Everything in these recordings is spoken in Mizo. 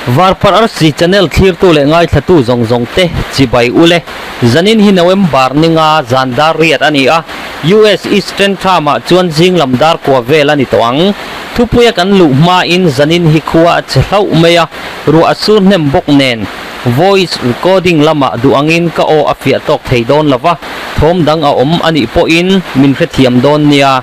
Varparh Arsi channel thlirtu leh ngaithlatu zawng zawng te chibai ule. Zanin hi November ninga zan dar riat a ni a, US Eastern Time ah chuan zing lam dar kua vel a ni tawh ang. Thupuia kan luh hmain zanin hi khua a che hlauh mai a, ruah a sur hnem bawk nen voice recording lamah duh angin ka aw a fiah tawk thei dawn lo va, thawm dang a awm a nih pawhin min hrethiam dawn nia.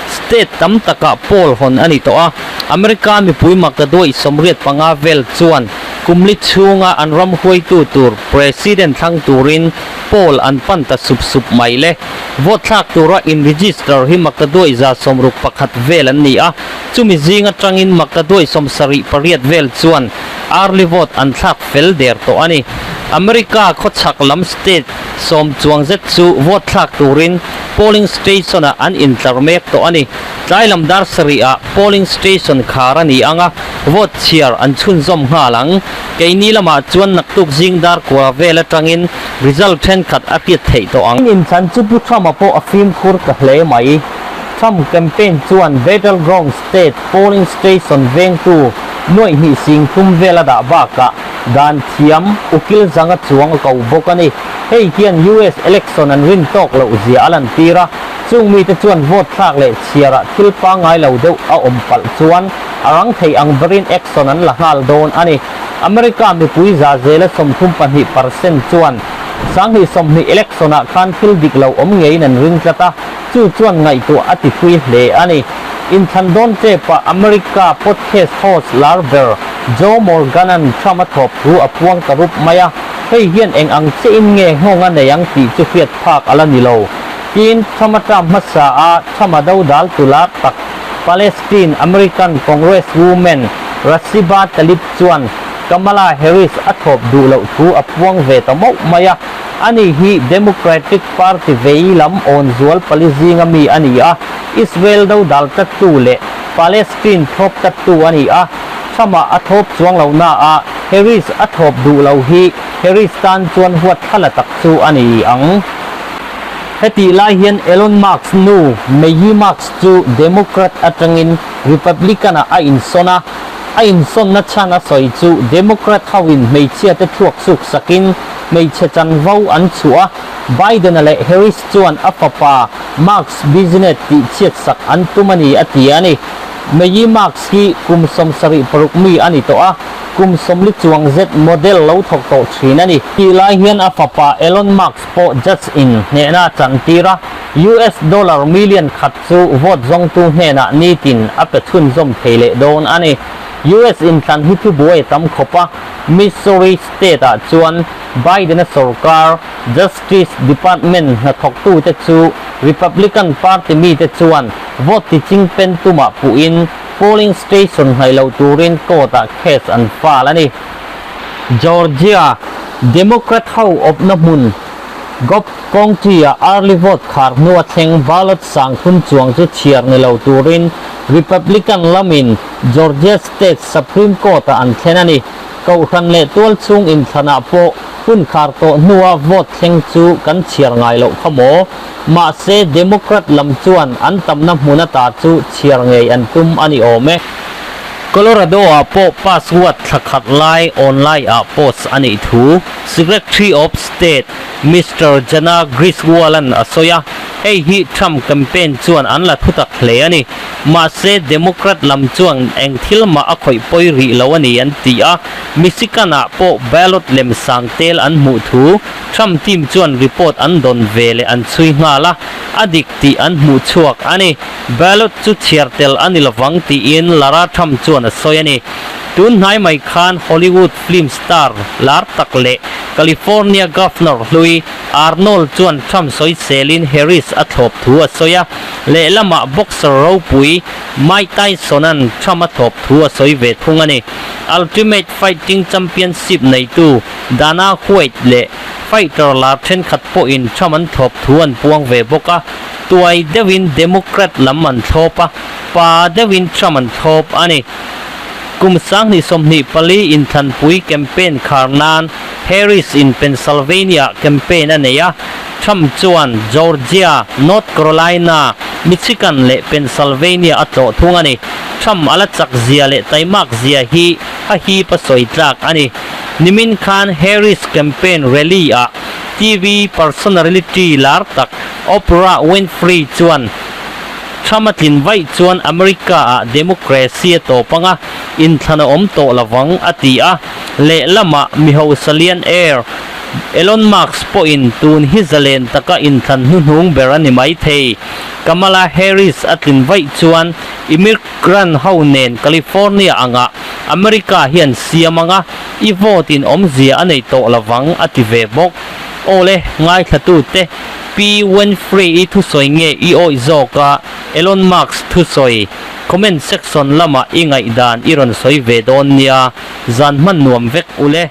State tam takah poll hawn a ni tawh a, America mipui maktaduaih 85 vel chuan kumli chhunga an ram huaitu tur President thlang turin poll an pan ta sup sup mai le. Vote thlak tura in register hi maktaduaih 61 vel an ni a, chumi zing atangin maktaduaih 78 vel chuan early vote an thlak fel der tawh a ni. America khawchhak lam state 10 chuang zet chu vote thlak turin polling station-ah an intlar mek tawh a ni. Tlai lam dar sarihah polling station khar a ni ang a, vote chhiar an chhunzawm nghal ang. Keini lamah chuan naktuk zing dar kua vel atangin result thenkhat a hriat theih tawh ang. Inthlan chu Pu Trump-a pawh a fimkhur ta hle mai. Trump campaign chuan Battleground State polling station vengtu nuaih hnih sing thum vel a dah bakah dan thiam ukil zanga chuang a ko bawk a ni. Hei hian US election an rin tawk loh zia a lantir a, chung mite chuan vote thlak leh chhiarah thil pangngai lo deuh a awm palh chuan a rang thei ang berin action an la nghal dawn a ni. America mipui za zela 32% chuan 2020 election-ah khan thil dik lo awm ngeiin an ring tlat a, chu chuan ngaihtuah a ti thui hle a ni. Inthlan dawn tepah America podcast host lar ber Joe Morgan-a'n Trump a thawp thu a puang ta rup mai a. Hei hian eng ang chiahin nge nghawng a nei ang tih chu hriat phak a la ni lo. Tin, Trump-a term hmasa a Trump-a dodal tu lar tak Palestine American Congresswoman Rashida Tlaib chuan Kamala Harris a thawp duh loh thu a puang ve ta mauh mai a. Ani hi Democratic Party vei lam awn zual pali zinga mi a ni a, Israel dodal tlattu leh Palestine thlawp tlattu a ni a. Trump-a a thawp chuang lo na a, Harris a thawp duh lo hi Harris tan chuan huat thla la tak chu a ni ang. Hetih lai hian Elon Musk nu Maggie Musk chu Democrat atangin Republican-ah a insawn a, a insawnna chhan a sawi chu Democrat hoin hmeichhiate thluak suk sakin hmeichhe chanvo an chhuah a, Biden-a leh Harris chuan a fapa Musk business tihchhiat sak an tum a ni a ti a ni. Maggie Musk hi kum 76 mi a ni tawh a, kum 40 chuang zet model lo thawk tawh thin a ni. Tih lai hian a fapa Elon Musk pawh judge in hnehna a chantir a, US dollar million khat chu vote zawngtu hnenah nitin a pe chhunzawm thei leh dawn a ni. US inthlan hi thubuai a tam khawp a, Missouri state ah chuan Biden-a sorkar Justice Department hnathawktute chu Republican Party mite chuan vote ti chingpen tumah puhin polling station hnaih loh turin court-ah case an file a ni. Georgia Democrat ho awpna hmun Gop County-ah early vote khar hnua thleng ballot 3000 chuang chu chhiar ni lo turin Republican lamin Georgia State Supreme Court-ah an thlen a ni. Kohhran leh tual chhung inthlanah pawh hun khar tawh hnua vote thleng chu kan chhiar ngai loh kha maw? Mahse, Democrat lam chuan an tamna hmun ata chu chhiar ngei an tum a ni awm e. Colorado-ah pawh password thla khat lai online-ah post a nih thu Secretary of State Mister Jana Griswold-a'n a sawi a, hei hi Trump campaign chuan an la thutak hle a ni. Mahse, Democrat lam chuan eng thil mah a khawih pawi rih lo a ni an ti a, Michigan-ah pawh ballot lem sang tel an hmuh thu Trump team chuan report an dawn ve leh an chhui nghal a, a dik tih an hmuh chhuak a ni. Ballot chu chhiar tel a ni lovang tiin Lara Trump chuan a sawi a ni. Tun hnai mai khan Hollywood film star lar tak leh California Governor hlui Arnold chuan Trump sawiselin Harris a thlawp thu a sawi a, lehlamah boxer ropui Mike Tyson-a'n Trump a thlawp thu a sawi ve thung a ni. Ultimate Fighting Championship neitu Dana White leh fighter lar thenkhat pawhin Trump an thlawp thu an puang ve bawk a, tuai deuhin Democrat lam an thlawp a, pa deuhin Trump an thlawp a ni. Kum 2024 inthlanpui campaign khar nan Harris in Pennsylvania campaign a nei a, Trump chuan Georgia, North Carolina, Michigan leh Pennsylvania a tlawh thung a ni. Trump a la chak zia leh taimak zia hi a hip a sawi tlak a ni. Nimin khan Harris campaign rally ah TV personality lar tak Oprah Winfrey chuan Trump a tlin vaih chuan America ah democracy a tawp anga inthlan a awm tawh lovang a ti a. Lehlamah mi hausa lian air Elon Musk pawhin tun hi zalen taka inthlan hnuhnung ber a ni mai thei. Kamala Harris a tlin vaih chuan immigrant ho nen California angah America hian siam anga i vote in awmzia a nei tawh lovang a ti ve bawk. Awle, ngaithlatute, Pi Winfrey-i thusawi nge i awih zawk a, Elon Musk thusawi? Comment section lamah i ngaihdan i rawn sawi ve dawn nia, zan hman nuam vek ule.